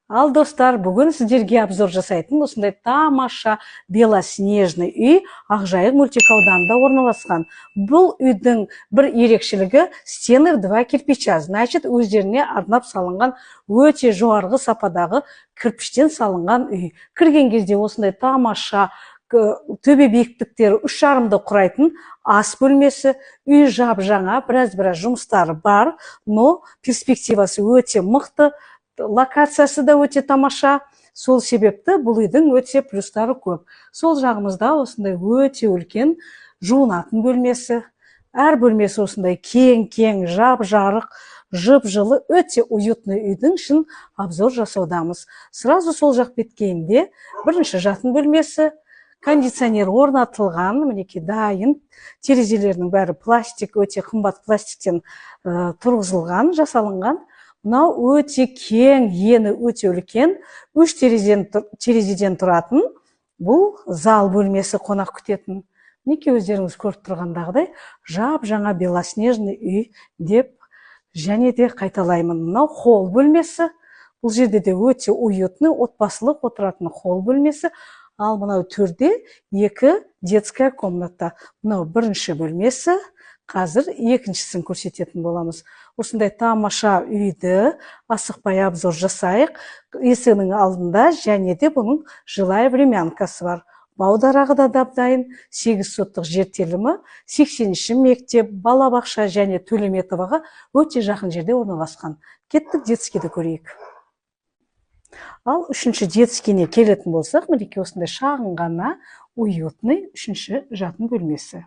Ал, достар, бүгін сіздерге обзор жасайтын осындай тамаша белоснежный үй Ақжайық мөлтек ауданында орналасқан. Бұл үйдің бір ерекшелігі — стены в два кирпича, значит, өздеріне арнап салынған, өте жоғарғы сападағы кірпіштен салынған үй. Кірген кезде осындай тамаша, төбе биіктіктері 3,5-ды құрайтын ас бөлмесі. Үй жап жаңа, біраз біраз жұмыстары бар, но перспективасы өте мықты, локациясы да өте тамаша. Сол себепті бұл үйдің өте плюстары көп. Сол жағымызда осындай өте үлкен жуынатын бөлмесі. Әр бөлмесі осындай кең кең, жап жарық, жып жылы, өте уютный үйдің ішін обзор жасаудамыз. Сразу сол жақ беткейінде бірінші жатын бөлмесі, кондиционер орнатылған, мінекей, дайын. Терезелерінің бәрі пластик, өте қымбат пластиктен тұрғызылған, жасалынған. Мынау өте кең, ені өте үлкен, үш терезеден тұратын бұл зал бөлмесі, қонақ күтетін. Мінекей, өздеріңіз көріп тұрғандағыдай, жап жаңа белоснежный үй деп және де қайталаймын. Мынау холл бөлмесі. Бұл жерде де өте уютный, отбасылық отыратын холл бөлмесі. Ал мынау төрде екі детская комната. Мынау бірінші бөлмесі, қазір екіншісін көрсететін боламыз. Осындай тамаша үйді асықпай обзор жасайық. Есігінің алдында және де бұның жилая времянкасы бар, бау дарағы да дап дайын. 8 соттық жер телімі, 80-ші мектеп, балабақша және Төлеметоваға өте жақын жерде орналасқан. Кеттік, детскийді көрейік. Ал үшінші детскийіне келетін болсақ, мінекей, осындай шағын ғана уютный үшінші жатын бөлмесі.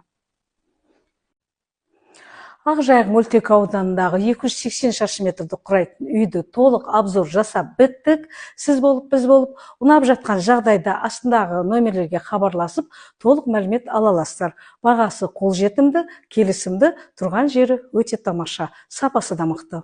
Ақжайық мөлтек ауданындағы 280 шаршы метрді құрайтын үйді толық обзор жасап біттік. Сіз болып, біз болып, ұнап жатқан жағдайда астындағы номерлерге хабарласып, толық мәлімет ала аласыздар. Бағасы қолжетімді, келісімді, тұрған жері өте тамаша, сапасы да мықты.